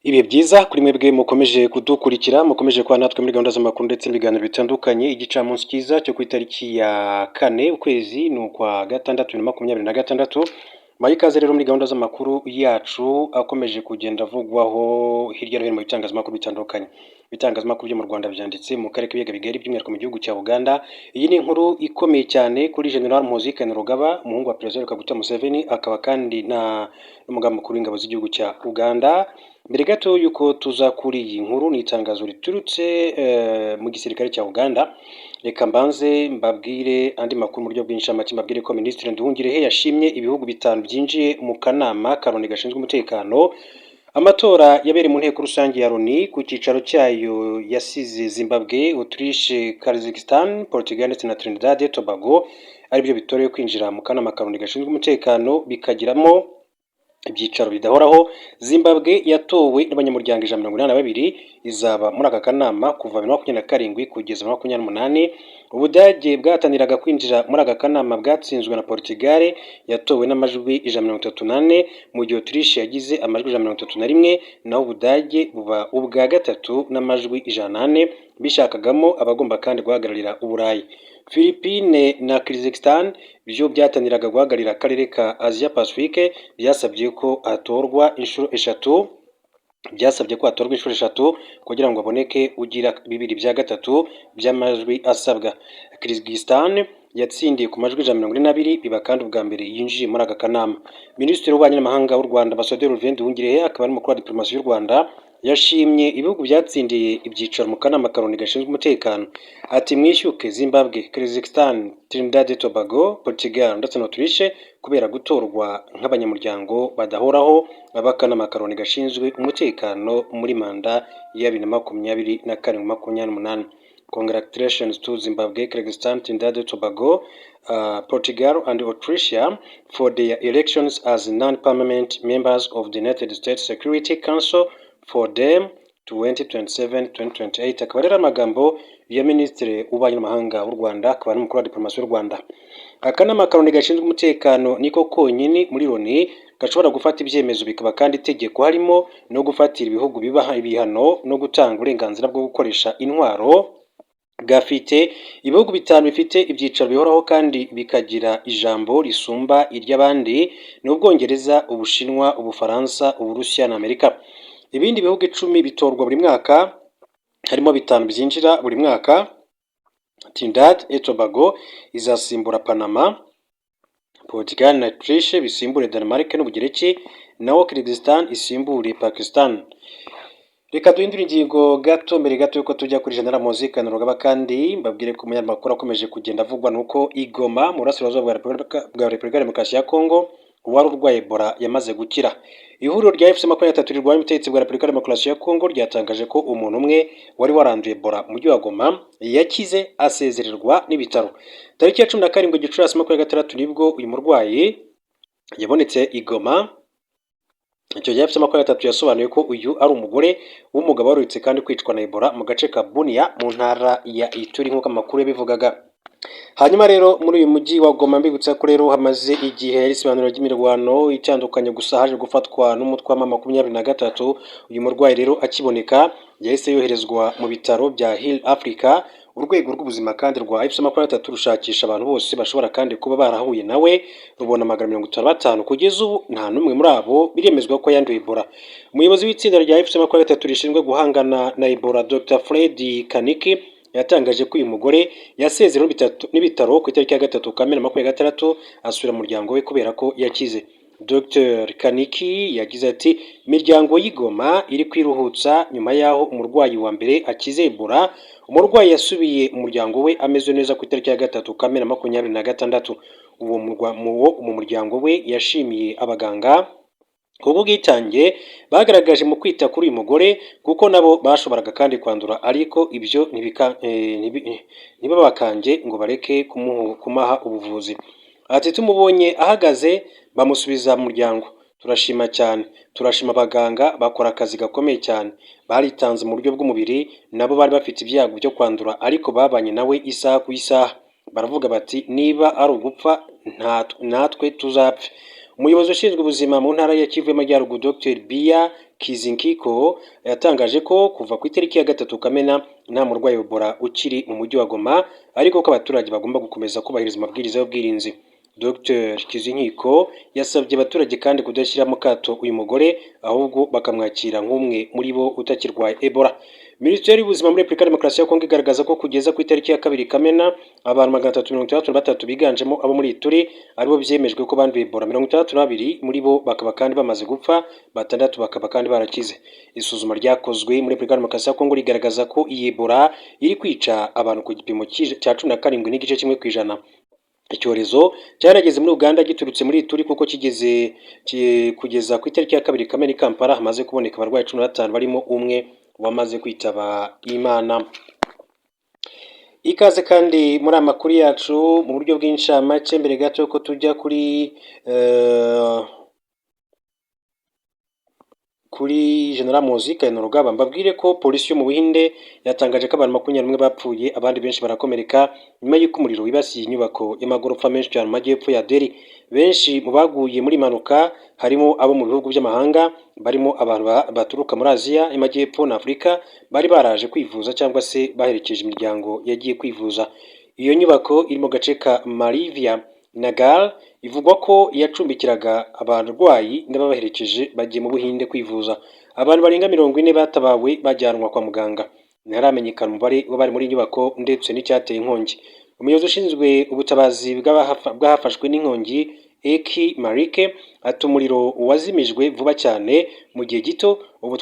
Ibihe byiza kuri mwebwe mukomeje kudukurikira, mukomeje kuba natwe muri gahunda z'amakuru ndetse n'ibiganiro bitandukanye. Igicamunsi cyiza cyo ku itariki ya 4, ukwezi ni ukwa gatandatu, 2026. Mbahaye ikaze rero muri gahunda z'amakuru yacu akomeje kugenda avugwaho hirya no hino mu bitangazamakuru bitandukanye. Ibitangazamakuru byo mu Rwanda byanditse mu karere k'ibiyaga bigari, by'umwihariko mu gihugu cya Uganda. Iyi ni inkuru ikomeye cyane kuri General Muhoozi Kainerugaba, umuhungu wa Perezida Kaguta Museveni, akaba kandi na n'umugaba mukuru w'ingabo z'igihugu cya Uganda. Mbere gato y'uko tuza kuri iyi nkuru, ni itangazo riturutse mu gisirikare cya Uganda. Reka mbanze mbabwire andi makuru mu buryo bw'inshamake, mbabwire ko Minisitiri Nduhungirehe yashimye ibihugu bitanu byinjiye mu kanama ka Loni gashinzwe umutekano. Amatora yabereye mu nteko rusange ya Loni ku cyicaro cyayo yasize Zimbabwe, Autriche, Kazakhstan, Portugal ndetse na Trinidad Tobago aribyo bitorewe kwinjira mu kanama ka Loni gashinzwe umutekano, bikagiramo ibyicaro bidahoraho. Zimbabwe yatowe n'abanyamuryango 182, izaba muri aka kanama kuva 2027 kugeza 2028. Ubudage bwahataniraga kwinjira muri aka kanama bwatsinzwe na Portugal yatowe n'amajwi 134, mu gihe Autriche yagize amajwi 131, naho Ubudage buba ubwa gatatu n'amajwi 104, bishakagamo abagomba kandi guhagararira Uburayi. Philippine na Kyrgyzstan byo byahataniraga guhagararira akarere ka Asia Pacifique, byasabye ko hatorwa inshuro eshatu kugira ngo haboneke ugira bibiri bya gatatu by'amajwi asabwa. Kyrgyzstan yatsindiye ku majwi 142, biba kandi ubwa mbere yinjiye muri aka kanama. Minisitiri w'Ububanyi n'Amahanga w'u Rwanda, Ambasaderi Olivier Nduhungirehe, akaba ari umukuru wa diplomasi y'u Rwanda, yashimye ibihugu byatsindiye ibyicaro mu kanama ka Loni gashinzwe umutekano. Ati: "Mwishyuke Zimbabwe, Kyrgyzstan, Trinidad Tobago, Portugal ndetse na Autriche kubera gutorwa nk'abanyamuryango badahoraho b'akanama ka Loni gashinzwe umutekano muri manda ya 2024 28. Congratulations to Zimbabwe, Kyrgyzstan, Trinidad Tobago, Portugal and Autriche for their elections as non-permanent members of the United States Security Council for the 2027-2028." Akaba rero amagambo ya Minisitiri w'Ububanyi n'Amahanga w'u Rwanda, akaba n'umukuru wa diplomasi y'u Rwanda. Akanama ka Loni gashinzwe umutekano niko konyine muri Loni gashobora gufata ibyemezo bikaba kandi itegeko, harimo no gufatira ibihugu bibaha ibihano no gutanga uburenganzira bwo gukoresha intwaro. Gafite ibihugu bitanu bifite ibyicaro bihoraho kandi bikagira ijambo risumba iry'abandi: ni Ubwongereza, Ubushinwa, Ubufaransa, Uburusiya na Amerika. Ibindi bihugu 10 bitorwa buri mwaka, harimo bitanu byinjira buri mwaka. Trinidad et Tobago izasimbura Panama, Portugal na Autriche bisimbure Denmark n'Ubugereki, naho Kyrgyzstan isimbure Pakistan. Reka duhindure ingingo gato mbere gato yuko tujya kuri General Muhoozi Kainerugaba, kandi mbabwire ko umunyamakuru akomeje kugenda avugwa nuko i Goma mu burasirazuba bwa Repubulika ya Demokarasi ya Kongo uwari urwaye Ebola yamaze gukira. Ihuriro rya AFC 23 rirwanya ubutegetsi bwa Repubulika ya Demokarasi ya Kongo ryatangaje ko umuntu umwe wari waranduye Ebola mu mujyi wa Goma yakize, asezererwa n'ibitaro. Tariki ya 17 Gicurasi 26 nibwo uyu murwayi yabonetse i Goma. Icyo gihe AFC 23 yasobanuye ko uyu ari umugore w'umugabo warutse kandi kwicwa na Ebola mu gace ka Bunia mu ntara ya Ituri, nk'uko amakuru yabivugaga. Hanyuma rero muri uyu mujyi wa Goma, mbibutsa ko rero hamaze igihe hari isibaniro ry'imirwano itandukanye, gusa haje gufatwa n'umutwe wa 23. Uyu murwayi rero akiboneka yahise yoherezwa mu bitaro bya Heal Africa. Urwego rw'ubuzima kandi rwa AFC 23 rushakisha abantu bose bashobora kandi kuba barahuye nawe, rubona 155. Kugeza ubu nta n'umwe muri abo biremezwa ko yanduye Ebola. Umuyobozi w'itsinda rya AFC 23 rishinzwe guhangana na Ebola, Dr Fred Kaniki, yatangaje ko uyu mugore yasezerewe n'ibitaro ku itariki ya 3 Kamena 26, asubira mu muryango we kubera ko yakize. Dr Kaniki yagize ati: "Imiryango y'i Goma iri kwiruhutsa nyuma y'aho umurwayi wa mbere akize Ebola. Umurwayi yasubiye mu muryango we ameze neza ku itariki ya 3 Kamena 26." Uwo mu muryango we yashimiye abaganga kubw'ubwitange bagaragaje mu kwita kuri uyu mugore, kuko nabo bashoboraga kandi kwandura, ariko ibyo ntibabakange ngo bareke kumuha ubuvuzi. Ati: "Tumubonye ahagaze bamusubiza mu muryango, turashima cyane. Turashima abaganga, bakora akazi gakomeye cyane, baritanze mu buryo bw'umubiri. Nabo bari bafite ibyago byo kwandura, ariko babanye nawe isaha ku isaha, baravuga bati niba ari ugupfa natwe tuzapfe." Umuyobozi ushinzwe ubuzima mu ntara ya Kivu y'Amajyaruguru, Dr Biya Kizinkiko yatangaje ko kuva ku itariki ya 3 Kamena nta murwayi wa Ebola ukiri mu mujyi wa Goma, ariko ko abaturage bagomba gukomeza kubahiriza amabwiriza y'ubwirinzi. Dr Kizinkiko yasabye abaturage kandi kudashyira mu kato uyu mugore, ahubwo bakamwakira nk'umwe muri bo utakirwaye Ebola. Minisiteri y'Ubuzima muri Repubulika ya Demokarasi ya Kongo igaragaza ko kugeza ku itariki ya 2 Kamena abantu 363 biganjemo abo muri Ituri aribo byemejwe ko banduye Ebola, 62 muri bo bakaba kandi bamaze gupfa, 6 bakaba kandi barakize. Isuzuma ryakozwe muri Repubulika ya Demokarasi ya Kongo rigaragaza ko iyi Ebola iri kwica abantu ku gipimo cya 17.1%. Icyorezo cyarageze muri Uganda giturutse muri Ituri, kuko kigeze kugeza ku itariki ya 2 Kamena i Kampala hamaze kuboneka abarwayi 15 barimo umwe wamaze kwitaba Imana. Ikaze kandi muri amakuru yacu mu buryo bw'incamake. Mbere gato ko tujya kuri General Muhoozi Kainerugaba, mbabwire ko polisi yo mu Buhinde yatangaje ko abantu 21 bapfuye, abandi benshi barakomereka nyuma y'uko umuriro wibasiye inyubako y'amagorofa menshi cyane mu majyepfo ya Delhi. Benshi mu baguye muri impanuka harimo abo mu bihugu by'amahanga, barimo abantu baturuka muri Aziya y'Amajyepfo na Afurika bari baraje kwivuza cyangwa se baherekeje imiryango yagiye kwivuza. Iyo nyubako iri mu gace ka Malviya Nagar ivugwa ko yacumbikiraga abarwayi n'ababaherekeje bagiye mu Buhinde kwivuza. Abantu barenga 40 batabawe bajyanwa kwa muganga. Ntiharamenyekana umubare w'abari muri iyi nyubako ndetse n'icyateye inkongi. Umuyobozi ushinzwe ubutabazi bw'ahafashwe n'inkongi, Eki Marike, ati: "Umuriro wazimijwe vuba cyane mu gihe gito. Ubu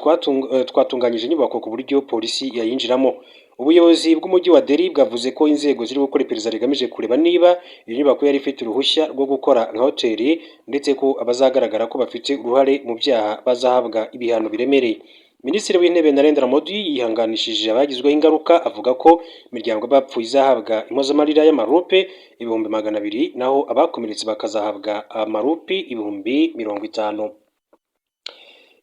twatunganyije inyubako ku buryo polisi yayinjiramo." Ubuyobozi bw'umujyi wa Delhi bwavuze ko inzego ziri gukora iperereza rigamije kureba niba iyo nyubako yari ifite uruhushya rwo gukora nka hoteli, ndetse ko abazagaragara ko bafite uruhare mu byaha bazahabwa ibihano biremereye. Minisitiri w'Intebe Narendra Modi yihanganishije abagizweho ingaruka, avuga ko imiryango y'abapfuye izahabwa impozamarira y'amarupe 200,000, naho abakomeretse bakazahabwa amarupi 50,000.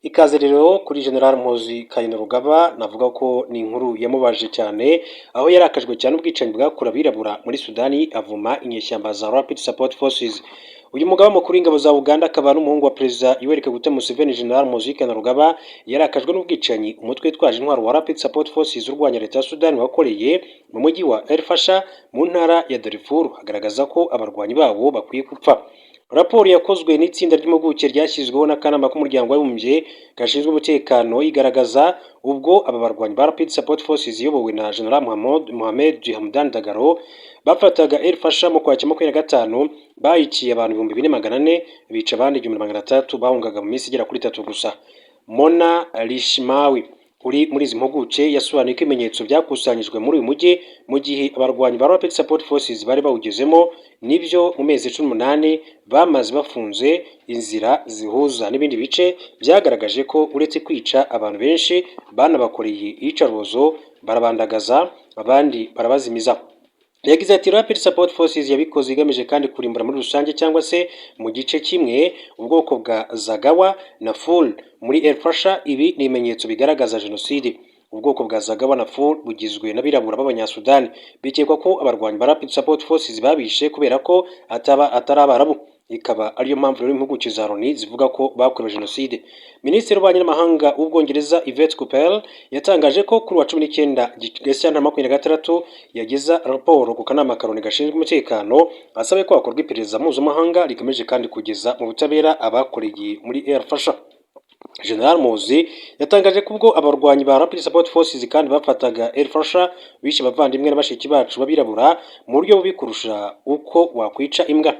Ikaze rero kuri General Muhoozi Kainerugaba. Navuga ko ni inkuru yamubaje cyane, aho yarakajwe cyane ubwicanyi bwakorewe abirabura muri Sudani, avuma inyeshyamba za Rapid Support Forces. Uyu mugaba mukuru w'ingabo za Uganda akaba n'umuhungu wa Perezida Yoweri Kaguta Museveni, General Muhoozi Kainerugaba, yarakajwe n'ubwicanyi umutwe witwaje intwaro wa Rapid Support Forces urwanya leta ya Sudani wakoreye mu mujyi wa El Fasher mu ntara ya Darfur, agaragaza ko abarwanyi bawo bakwiye gupfa. Raporo yakozwe n'itsinda ry'impuguke ryashyizweho n'akanama k'Umuryango w'Abibumbye gashinzwe umutekano igaragaza ubwo aba barwanyi ba Rapid Support Forces iyobowe na General Mohamed Hamdan Dagalo bafataga El Fasher mu Kwakira 25, bayiciye abantu 4,400, bica abandi 1,600 bahungaga mu minsi igera kuri 3 gusa. Mona Rishmawi uri muri izi mpuguke yasobanuye ko ibimenyetso byakusanyijwe muri uyu mujyi mu gihe abarwanyi ba Rapid Support Forces bari bawugezemo, nibyo mu mezi 18 bamaze bafunze inzira zihuza n'ibindi bice, byagaragaje ko uretse kwica abantu benshi banabakoreye iyicarubozo, barabandagaza, abandi barabazimiza. Yagize ati: "Rapid Support Forces yabikoze igamije kandi kurimbura muri rusange cyangwa se mu gice kimwe ubwoko bwa Zagawa na Fur muri El Fasher. Ibi ni ibimenyetso bigaragaza jenoside. Ubwoko bwa Zagawa na Fur bugizwe n'abirabura b'Abanyasudani. Bikekwa ko abarwanyi ba Rapid Support Forces babishe kubera ko ataba atari Abarabu, ikaba ariyo mpamvu rero impuguke za Loni zivuga ko bakorewe jenoside." Minisitiri w'Ububanyi n'Amahanga w'Ubwongereza, Yvette Cooper, yatangaje ko kuri wa 19 Gashyantare 26 yageza raporo ku kanama ka Loni gashinzwe umutekano, asabe ko hakorwa iperereza mpuzamahanga rigamije kandi kugeza mu butabera abakoreye muri El Fasher. General Muhoozi yatangaje ko ubwo abarwanyi ba Rapid Support Forces kandi bafataga El Fasher, bishe abavandimwe na bashiki bacu b'abirabura mu buryo bubi kurusha uko wakwica imbwa,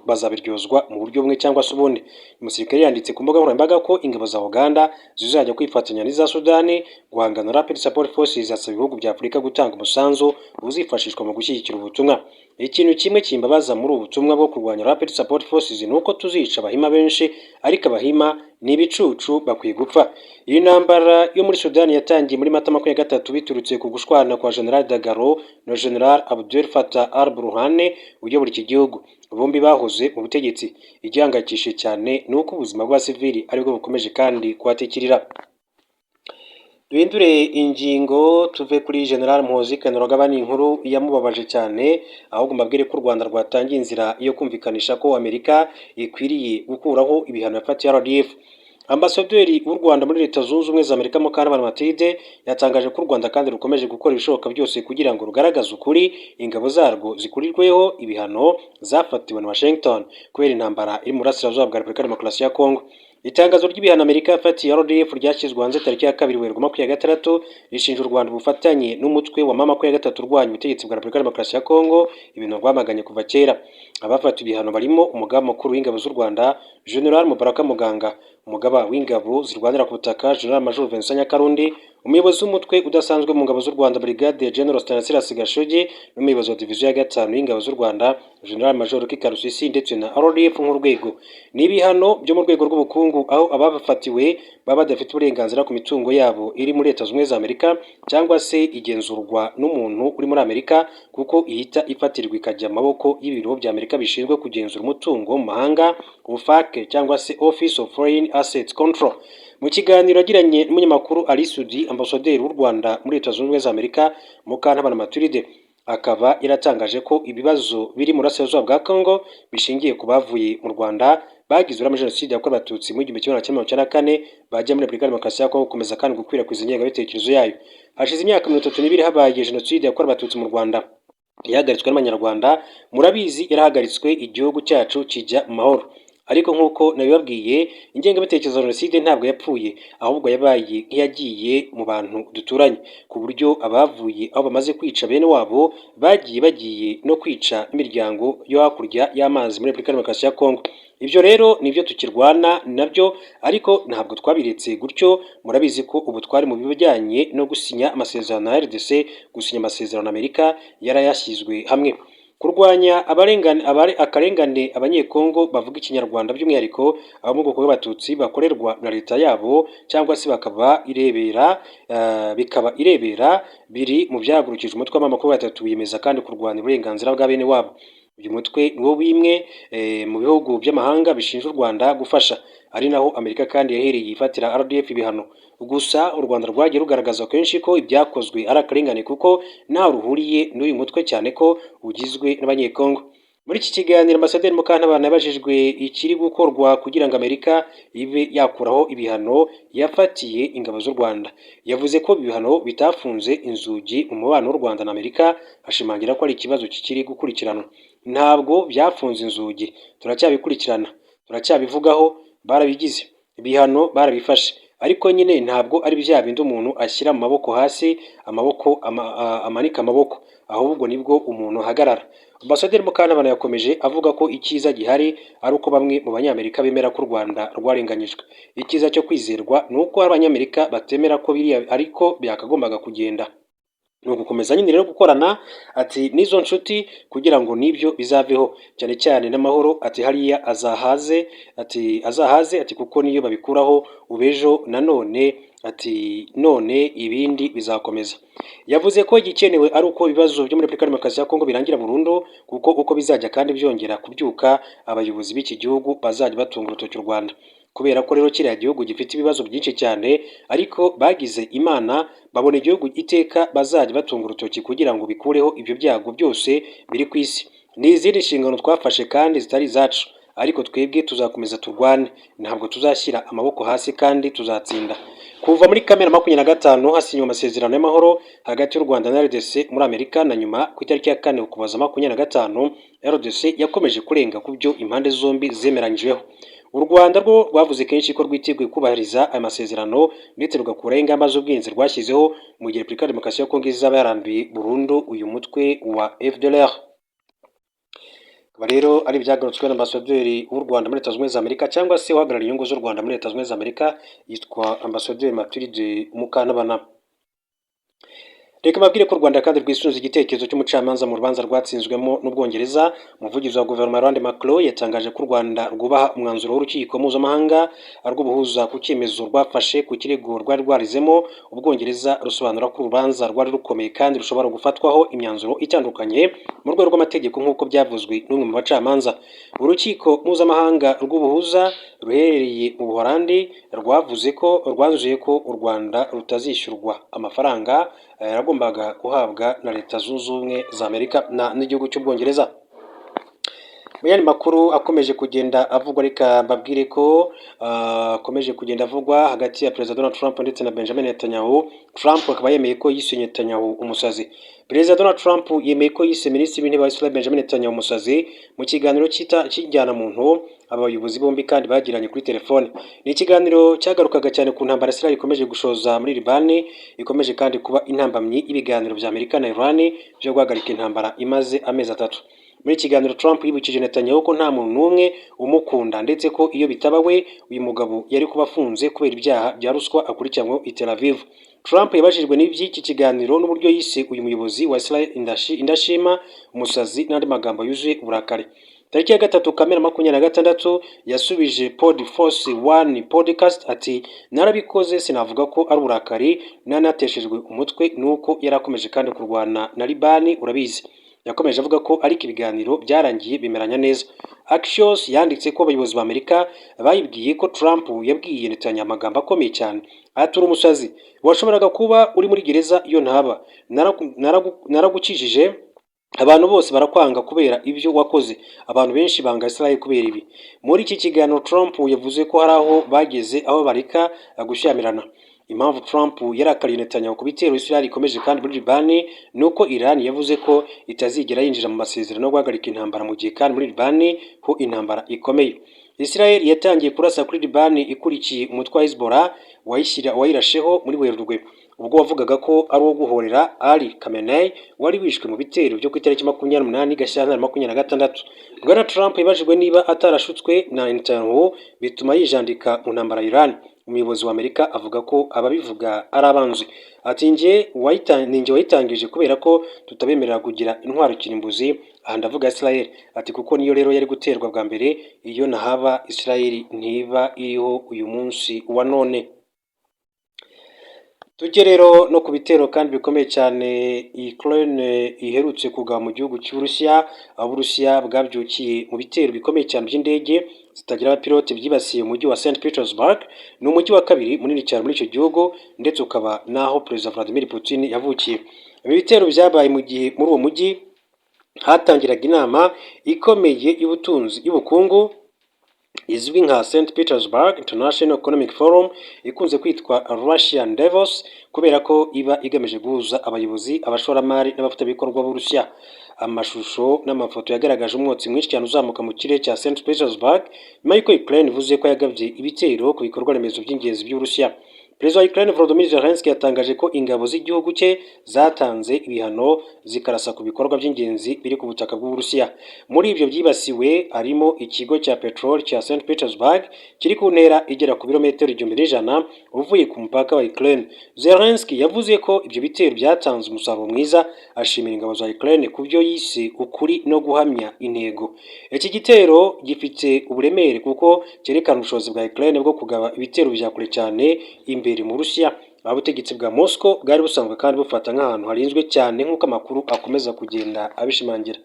bazabiryozwa mu buryo bumwe cyangwa se ubundi. Umusirikare yanditse ku mbuga nkoranyambaga ko ingabo za Uganda zizajya kwifatanya n'iza Sudani guhangana na Rapid Support Forces, asaba ibihugu bya Afurika gutanga umusanzu uzifashishwa mu gushyigikira ubutumwa. "Ikintu kimwe kimbabaza muri ubu butumwa bwo kurwanya Rapid Support Forces ni uko tuzica Abahima benshi, ariko Abahima ni ibicucu, bakwiye gupfa." Iyi ntambara yo muri Sudani yatangiye muri Mata 23 biturutse ku gushwana kwa General Dagalo na General Abdel Fattah al-Burhan uyobora iki gihugu, bombi bahoze mu butegetsi. Igihangayikishije cyane ni uko ubuzima bw'abasivili aribwo bukomeje kandi kuhatikirira. Duhindure ingingo, tuve kuri General Muhoozi Kainerugaba, ni inkuru yamubabaje cyane, ahubwo mbabwire ko u Rwanda rwatangiye inzira yo kumvikanisha ko Amerika ikwiriye gukuraho ibihano yafatiye RDF. Ambasaderi w'u Rwanda muri Leta Zunze Ubumwe za Amerika, Mukantabana Mathilde, yatangaje ko u Rwanda kandi rukomeje gukora ibishoboka byose kugira ngo rugaragaze ukuri, ingabo zarwo zikurirweho ibihano zafatiwe na Washington kubera intambara iri mu burasirazuba bwa Repubulika ya Demokarasi ya Kongo. Itangazo ry'ibihano Amerika yafatiye RDF ryashyizwe hanze tariki ya 2 Werurwe 26, rishinja u Rwanda ubufatanye n'umutwe wa M23 urwanya ubutegetsi bwa Repubulika ya Demokarasi ya Kongo, ibintu rwamaganye kuva kera. Abafatiwe ibihano barimo umugaba mukuru w'ingabo z'u Rwanda, General Mubaraka Muganga, umugaba w'ingabo zirwanira ku butaka, General Major Vincent Nyakarundi, umuyobozi w'umutwe udasanzwe mu ngabo z'u Rwanda, Brigadier General Stanislas Gashugi, n'umuyobozi wa diviziyo ya gatanu y'ingabo z'u Rwanda, General Major Karusisi, ndetse na RDF nk'urwego. Ni ibihano byo mu rwego rw'ubukungu, aho ababafatiwe baba badafite uburenganzira ku mitungo yabo iri muri Leta Zunze Ubumwe za Amerika cyangwa se igenzurwa n'umuntu uri muri Amerika, kuko ihita ifatirwa ikajya mu maboko y'ibiro bya Amerika bishinzwe kugenzura umutungo mu mahanga, OFAC cyangwa se Office of Foreign Assets Control. Mu kiganiro yagiranye n'umunyamakuru Ally Soudy, ambasaderi w'u Rwanda muri Leta Zunze Ubumwe za Amerika, Mukantabana Mathilde, akaba yaratangaje ko ibibazo biri mu burasirazuba bwa Congo bishingiye ku bavuye mu Rwanda bagize uruhare muri Jenoside yakorewe Abatutsi mu 1994, bajya muri Repubulika ya Demokarasi ya Kongo gukomeza kandi gukwirakwiza ingengabitekerezo yayo. Hashize imyaka 32 habaye Jenoside yakorewe Abatutsi mu Rwanda, yahagaritswe n'Abanyarwanda, murabizi, yarahagaritswe, igihugu cyacu kijya mu mahoro. Ariko nk'uko nabibabwiye, ingengabitekerezo ya Jenoside ntabwo yapfuye, ahubwo yabaye nk'iyagiye mu bantu duturanye, ku buryo abavuye aho bamaze kwica bene wabo bagiye bagiye no kwica imiryango yo hakurya y'amazi muri Repubulika ya Demokarasi ya Kongo. Ibyo rero nibyo tukirwana nabyo, ariko ntabwo twabiretse gutyo. Murabizi ko ubu twari mu bijyanye no gusinya amasezerano na RDC, gusinya amasezerano Amerika yarayashyizwe hamwe, kurwanya akarengane Abanyekongo bavuga Ikinyarwanda, by'umwihariko abo mu bwoko bw'Abatutsi, bakorerwa na leta yabo cyangwa se bakaba irebera, bikaba irebera, biri mu byahagurukije umutwe wa M23, wiyemeza kandi kurwanya uburenganzira bwa bene wabo. Uyu mutwe niwo bimwe mu bihugu by'amahanga bishinja u Rwanda gufasha, ari naho Amerika kandi yahereye ifatira RDF ibihano. Gusa u Rwanda rwagiye rugaragaza kenshi ko ibyakozwe ari akarengane, kuko ntaho ruhuriye n'uyu mutwe, cyane ko ugizwe n'Abanyekongo. Muri iki kiganiro, Ambasaderi Mukantabana yabajijwe ikiri gukorwa kugira ngo Amerika ibe yakuraho ibihano yafatiye ingabo z'u Rwanda. Yavuze ko ibihano bitafunze inzugi mu mubano w'u Rwanda na Amerika, ashimangira ko ari ikibazo kikiri gukurikiranwa. Ntabwo byafunze inzugi, turacyabikurikirana, turacyabivugaho, barabigize ibihano, barabifashe, ariko nyine ntabwo ari bya bindi umuntu ashyira mu maboko hasi, amaboko amanika amaboko, ahubwo nibwo umuntu ahagarara. Ambasaderi Mukantabana yakomeje avuga ko icyiza gihari ari uko bamwe mu Banyamerika bemera ko u Rwanda rwarenganyijwe. Icyiza cyo kwizerwa ni uko Abanyamerika batemera ko biriya ariko byakagombaga kugenda. Ni ugukomeza nyine rero gukorana, ati, n'izo nshuti kugira ngo n'ibyo bizaveho, cyane cyane n'amahoro, ati hariya azahaze, ati azahaze, ati kuko niyo babikuraho ubejo nanone, ati none ibindi bizakomeza. Yavuze ko igikenewe ari uko ibibazo byo muri Repubulika ya Demokarasi ya Kongo birangira burundu, kuko uko bizajya kandi byongera kubyuka, abayobozi b'iki gihugu bazajya batunga urutoki u Rwanda. Kubera ko rero kiriya gihugu gifite ibibazo byinshi cyane, ariko bagize Imana babona igihugu iteka bazajya batunga urutoki kugira ngo bikureho ibyo byago byose biri ku isi. Ni izindi nshingano twafashe kandi zitari izacu, ariko twebwe tuzakomeza turwane, ntabwo tuzashyira amaboko hasi kandi tuzatsinda. Kuva muri Kamena 25 hasinywe amasezerano y'amahoro hagati y'u Rwanda na RDC muri Amerika, na nyuma ku itariki ya 4 Ukuboza 25, RDC yakomeje kurenga ku byo impande zombi zemeranyijweho. U Rwanda rwo rwavuze kenshi ko rwiteguye kubahiriza aya masezerano, ndetse rugakuraho ingamba z'ubwirinzi rwashyizeho, mu gihe Repubulika ya Demokarasi ya Kongo izaba yarambiye burundu uyu mutwe wa FDLR. Akaba rero ari ibyagarutswe na ambasaderi w'u Rwanda muri Leta Zunze Ubumwe za Amerika, cyangwa se uhagarariye inyungu z'u Rwanda muri Leta Zunze Ubumwe za Amerika, yitwa Ambasaderi Mathilde Mukantabana. Reka mbabwire ko u Rwanda kandi rwisunze igitekerezo cy'umucamanza mu rubanza rwatsinzwemo n'Ubwongereza. Umuvugizi wa guverinoma, Roland Macron, yatangaje ko u Rwanda rwubaha umwanzuro w'urukiko mpuzamahanga rw'ubuhuza ku cyemezo rwafashe ku kirego rwari rwarizemo Ubwongereza, rusobanura ko urubanza rwari rukomeye kandi rushobora gufatwaho imyanzuro itandukanye mu rwego rw'amategeko, nk'uko byavuzwe n'umwe mu bacamanza. Urukiko mpuzamahanga rw'ubuhuza ruherereye mu Buholandi rwavuze ko rwanzuye ko u Rwanda rutazishyurwa amafaranga yagombaga guhabwa na Leta Zunze Ubumwe za Amerika n'igihugu cy'Ubwongereza. Mu yandi makuru akomeje kugenda avugwa, reka mbabwire ko akomeje kugenda avugwa hagati ya Perezida Donald Trump ndetse na Benjamin Netanyahu. Trump akaba yemeye ko yise Netanyahu umusazi. Perezida Donald Trump yemeye ko yise Minisitiri w'Intebe wa Israel Benjamin Netanyahu umusazi mu kiganiro cy'injyanamuntu aba bayobozi bombi kandi bagiranye kuri telefone. Ni ikiganiro cyagarukaga cyane ku ntambara Israel ikomeje gushoza muri Libani, ikomeje kandi kuba intambamyi y'ibiganiro bya Amerika na Iran byo guhagarika intambara imaze amezi 3. Muri iki kiganiro, Trump yibukije Netanyahu ko nta muntu n'umwe umukunda, ndetse ko iyo bitaba we, uyu mugabo yari kuba afunze kubera ibyaha bya ruswa akurikiranyweho i Tel Aviv. Trump yabajijwe n'iby'iki kiganiro n'uburyo yise uyu muyobozi wa Israel indashima, umusazi n'andi magambo yuzuye uburakari. Tariki ya 3 Kamena 26 yasubije Pod Force One podcast ati: "Narabikoze, sinavuga ko ari uburakari, nanateshejwe umutwe nuko yari akomeje kandi kurwana na Libani, urabizi." Yakomeje avuga ko ariko ibiganiro byarangiye bimeranya neza. Axios yanditse ko abayobozi ba Amerika bayibwiye ko Trump yabwiye Netanyahu amagambo akomeye cyane, ati: "Uri umusazi, washoboraga kuba uri muri gereza iyo ntaba naragukijije. Abantu bose barakwanga kubera ibyo wakoze. Abantu benshi banga Israel kubera ibi." Muri iki kiganiro, Trump yavuze ko hari aho bageze aho bareka gushyamirana. Impamvu Trump yarakariye Netanyahu ku bitero Israel ikomeje kandi muri Libani ni uko Iran yavuze ko itazigera yinjira mu masezerano yo guhagarika intambara mu gihe kandi muri Libani ho intambara ikomeye. Israel yatangiye kurasa kuri Libani ikurikiye umutwe wa Hezbollah wayirasheho muri Werurwe, ubwo wavugaga ko ari uwo guhorera Ali Khamenei wari wishwe mu bitero byo ku itariki 28 Gashyantare 26. Bwana Trump yabajijwe niba atarashutswe na Netanyahu bituma yijandika mu ntambara ya Iran. Umuyobozi wa Amerika avuga ko ababivuga ari abanzi. Ati: "Ninjye wayitangije kubera ko tutabemerera kugira intwaro kirimbuzi, aha ndavuga Israel." Ati: "Kuko niyo rero yari guterwa bwa mbere, iyo nahaba Israel ntiba iriho uyu munsi wa none." Tujye rero no ku bitero kandi bikomeye cyane Ukraine iherutse kugaba mu gihugu cy'Uburusiya, aho Uburusiya bwabyukiye mu bitero bikomeye cyane by'indege zitagira abapilote byibasiye umujyi wa St Petersburg. Ni umujyi wa kabiri munini cyane muri icyo gihugu, ndetse ukaba n'aho Perezida Vladimir Putin yavukiye. Ibi bitero byabaye mu gihe muri uwo mujyi hatangiraga inama ikomeye y'ubutunzi, y'ubukungu, izwi nka St Petersburg International Economic Forum, ikunze kwitwa Russian Davos kubera ko iba igamije guhuza abayobozi, abashoramari n'abafatanyabikorwa b'Uburusiya. Amashusho n'amafoto yagaragaje umwotsi mwinshi cyane uzamuka mu kirere cya St Petersburg nyuma y'uko Ukraine ivuze ko yagabye ibitero ku bikorwa remezo by'ingenzi by'Uburusiya. Perezida wa Ukraine Volodymyr Zelensky yatangaje ko ingabo z'igihugu cye zatanze ibihano, zikarasa ku bikorwa by'ingenzi biri ku butaka bw'Uburusiya. Muri ibyo byibasiwe harimo ikigo cya peteroli cya St Petersburg kiri ku ntera igera ku birometero 1100 uvuye ku mupaka wa Ukraine. Zelensky yavuze ko ibyo bitero byatanze umusaruro mwiza, ashimira ingabo za Ukraine ku byo yise ukuri no guhamya intego. Iki gitero gifite uburemere kuko cyerekana ubushobozi bwa Ukraine bwo kugaba ibitero bya kure cyane imbere mu Burusiya, aho ubutegetsi bwa Moscow bwari busanzwe kandi bufata nk'ahantu harinzwe cyane, nk'uko amakuru akomeza kugenda abishimangira.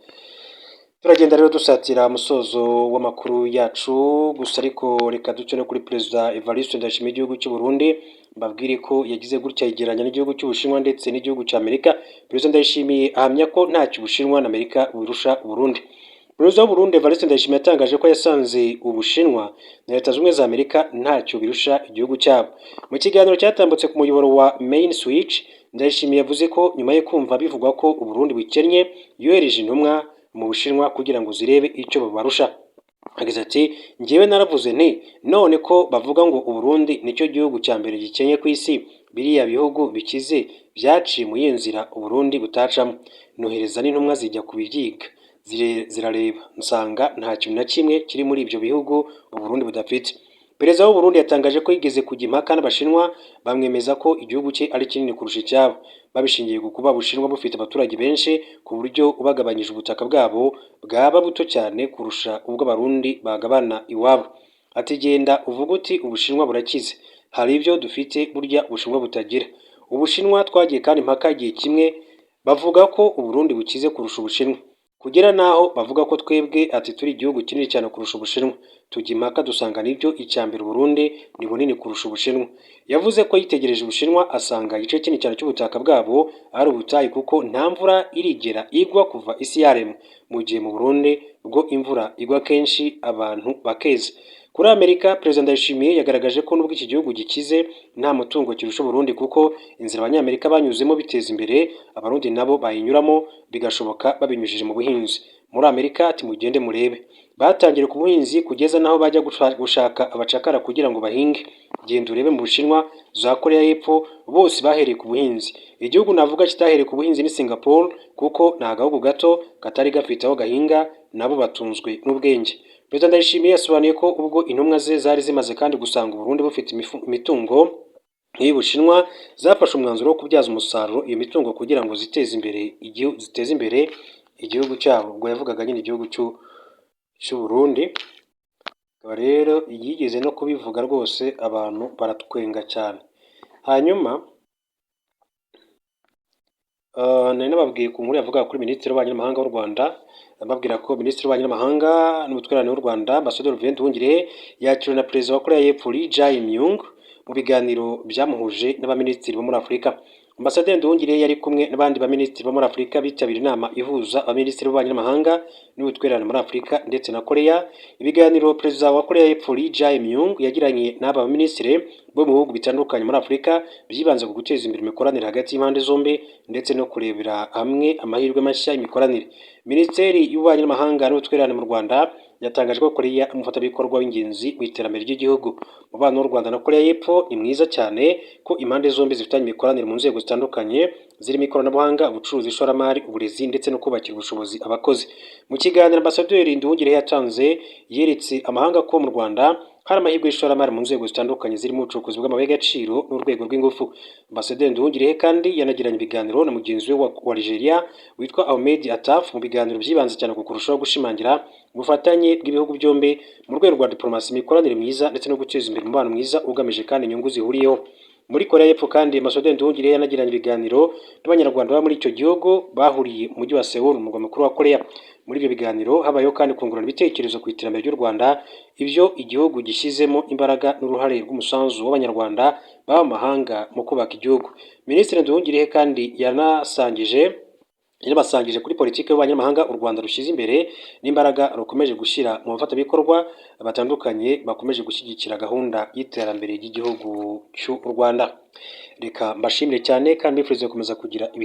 Turagenda rero dusatira umusozo w'amakuru yacu gusa, ariko reka duce no kuri Perezida Evariste Ndayishimiye igihugu cy'u Burundi, mbabwire ko yagize gutya yegeranya n'igihugu cy'Ubushinwa ndetse n'igihugu cya Amerika. Perezida Ndayishimiye ahamya ko ntacyo Ubushinwa na Amerika burusha Burundi. Perezida w'u Burundi Evariste Ndayishimiye yatangaje ko yasanze Ubushinwa na Leta Zunze Ubumwe za Amerika ntacyo birusha igihugu cyabo. Mu kiganiro cyatambutse ku muyoboro wa Main Switch, Ndayishimiye yavuze ko nyuma yo kumva bivugwa ko u Burundi bukennye, yohereje intumwa mu Bushinwa kugira ngo zirebe icyo babarusha. Agize ati: "Njyewe naravuze nti none ko bavuga ngo u Burundi nicyo gihugu cya mbere gikennye ku isi, biriya bihugu bikize byaciye mu yihe nzira u Burundi butacamo? Nohereza n'intumwa zijya kubibyiga, zirareba, nsanga nta kintu na kimwe kiri muri ibyo bihugu u Burundi budafite." Perezida w'u Burundi yatangaje ko yigeze kujya impaka n'Abashinwa, bamwemeza ko igihugu cye ari kinini kurusha icyabo, babishingiye ku kuba Ubushinwa bufite abaturage benshi, ku buryo ubagabanyije ubutaka bwabo bwaba buto cyane kurusha ubwo Abarundi bagabana iwabo. Ati: "Genda uvuge uti Ubushinwa burakize, hari ibyo dufite burya Ubushinwa butagira." Ubushinwa twagiye kandi impaka igihe kimwe, bavuga ko u Burundi bukize kurusha Ubushinwa. Kugera naho bavuga ko twebwe ati turi igihugu kinini cyane kurusha Ubushinwa. Tujya impaka dusanga nibyo, icya mbere Burundi ni bunini kurusha Ubushinwa. Yavuze ko yitegereje Ubushinwa asanga igice kinini cyane cy'ubutaka bwabo ari ubutayu, kuko nta mvura irigera igwa kuva isi yaremwa, mu gihe mu Burundi bwo imvura igwa kenshi abantu bakeza. Kuri Amerika, Perezida Ndayishimiye yagaragaje ko nubwo iki gihugu gikize, nta mutungo kirusha Burundi, kuko inzira Abanyamerika banyuzemo biteza imbere, Abarundi nabo bayinyuramo bigashoboka babinyujije mu buhinzi. Muri Amerika ati mugende murebe, batangiriye ku buhinzi kugeza n'aho bajya gushaka abacakara kugira ngo bahinge. Genda urebe mu Bushinwa, za Korea y'Epfo, bose bahereye ku buhinzi. Igihugu navuga kitahereye ku buhinzi ni Singapore, kuko ni agahugu gato katari gafite aho gahinga, nabo batunzwe n'ubwenge. Perezida Ndayishimiye yasobanuye ko ubwo intumwa ze zari zimaze kandi gusanga Uburundi bufite imitungo nk'iy'Ubushinwa, zafashe umwanzuro wo kubyaza umusaruro iyo mitungo kugira ngo ziteze imbere igihugu cyabo. Ubwo yavugaga nyine igihugu cy'u Burundi. Rero yigeze no kubivuga rwose abantu baratwenga cyane. Hanyuma nari nababwiye ku nkuru yavugaga kuri Minisitiri w'Ububanyi n'Amahanga w'u Rwanda, mbabwira ko Minisitiri w'Ububanyi n'Amahanga n'Ubutwererane w'u Rwanda, Ambasaderi Olivier Nduhungirehe, yakiriwe na Perezida wa Korea y'Epfo Lee Jae-myung mu biganiro byamuhuje n'abaminisitiri bo muri Afurika. Ambasaderi Nduhungirehe yari kumwe n'abandi baminisitiri bo muri Afurika bitabira inama ihuza abaminisitiri b'ububanyi n'amahanga n'ubutwererane muri Afurika ndetse na Korea. Ibiganiro Perezida wa Korea y'Epfo Lee Jae-myung yagiranye n'aba baminisitiri bo mu bihugu bitandukanye muri Afurika byibanze ku guteza imbere imikoranire hagati y'impande zombi ndetse no kurebera hamwe amahirwe mashya y'imikoranire. Minisiteri y'Ububanyi n'Amahanga n'Ubutwererane mu Rwanda yatangaje ko Korea ari umufatanyabikorwa w'ingenzi mu iterambere ry'igihugu. Umubano w'u Rwanda na Korea y'Epfo ni mwiza cyane ko impande zombi zifitanye imikoranire mu nzego zitandukanye zirimo ikoranabuhanga, ubucuruzi, ishoramari, uburezi ndetse no kubakira ubushobozi abakozi. Mu kiganiro Ambasaderi Nduhungirehe yatanze, yeretse amahanga ko mu Rwanda hari amahirwe y'ishoramari mu nzego zitandukanye zirimo ubucukuzi bw'amabuye y'agaciro n'urwego rw'ingufu. Ambasaderi Nduhungirehe kandi yanagiranye ibiganiro na mugenzi we wa Algeria witwa Ahmed Attaf, mu biganiro byibanze cyane ku kurushaho gushimangira ubufatanye bw'ibihugu byombi mu rwego rwa diplomasi, imikoranire myiza ndetse no guteza imbere umubano mwiza ugamije kandi inyungu zihuriyeho. Muri Korea y'Epfo kandi, Ambasaderi Nduhungirehe yanagiranye ibiganiro n'Abanyarwanda baba muri icyo gihugu bahuriye mu mujyi wa Seoul, umurwa mukuru wa Korea. Muri ibyo biganiro habayeho kandi kungurana ibitekerezo ku iterambere ry'u Rwanda, ibyo igihugu gishyizemo imbaraga n'uruhare rw'umusanzu w'Abanyarwanda baba mu mahanga mu kubaka igihugu. Minisitiri Nduhungirehe kandi yanabasangije kuri politiki y'ububanyi n'amahanga u Rwanda rushyize imbere n'imbaraga rukomeje gushyira mu bafatanyabikorwa batandukanye bakomeje gushyigikira gahunda y'iterambere ry'igihugu cy'u Rwanda. Reka mbashimire cyane kandi mbifurize gukomeza kugira ibihe